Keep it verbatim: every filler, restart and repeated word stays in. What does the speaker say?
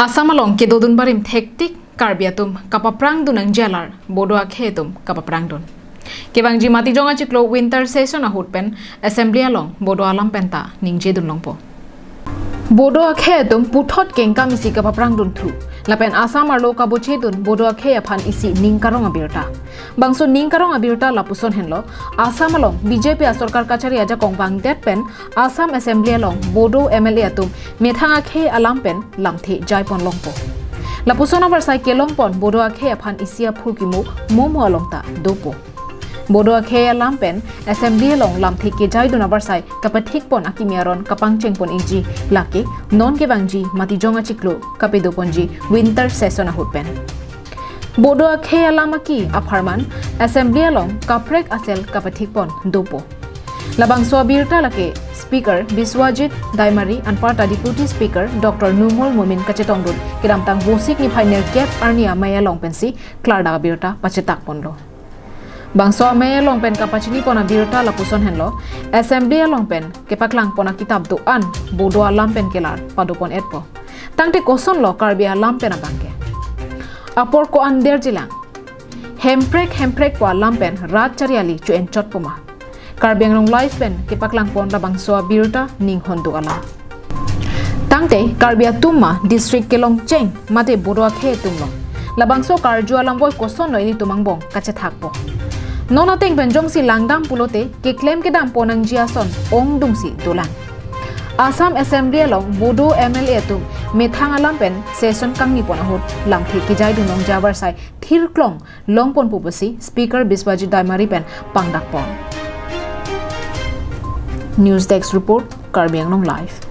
Assam along kedodun barim thektik Karbi atum kapaprang dun nangji alar Bodo akhei atum kapaprang dun. Kevangji Matijong achiklo winter session ahut pen assembly along Bodo alam pen ta ningje dun longpo. Bodo akhei atum puthot kengkam isi kapaprang dun thu. Lapen Assam arlo kaboche dun Bodo akhei aphan isi ning karong abirta. Bangso ning karong abirta lapuson henlo, Assam along B J P asorkar kachari ajakong vangdet pen Assam Assembly along Bodo M L A atum methang akhei alam pen lamthe jaipon longpo. Lapuson avarsai kelongpon Bodo akhei aphan isi aphurkimo momo along ta dopo. Bodo akhei alam pen Assembly along lamthe kejai dun avarsai kapathikpon akimi aron kapangchengpon ikji, lake non kevangji Matijong achiklo kapedoponji winter session ahut pen. Bodo akhei alam aki apharman Assembly along kaprek asel kapathikpon dopo. Labangso abirta lake Speaker Biswajit Daimari anparta Deputy Speaker Doctor Numal Momin kachetongdun kedamtang Vosik niphai nerkep arni amei along pensi klardak abirta pachetakponlo. Bangso amei along pen kapachinipon abirta lapuson henlo, Assembly along pen kepaklangpon akitap do-an Bodo alam pen kelar padopon-etpo. Tangte kosonlo Karbi alam pen abangke? Apor ko-an derjilang? Hemprek hemprek pu alam pen rat chariali chu-enchotpo ma? Karbi Anglong Live pen kepaklangpon labangso abirta ninghon do alam. Tangte Karbi atum ma district kelongcheng mate Bodo akhei atumlo? Labangso karju alamvoi kosonlo ilitum angbong kachethakpo? Non ateng pen jongsi langdam pulote keklem kedampon nangji ason ongdungsi dolang. Assam Assembly along Bodo M L A atum methang alam pen session kangnipon ahut lamthe kejai dun longji avarsai thirklong longponpo pusi Speaker Biswajit Daimari pen pangdakpon. News Desk Report, Karbi Anglong Live.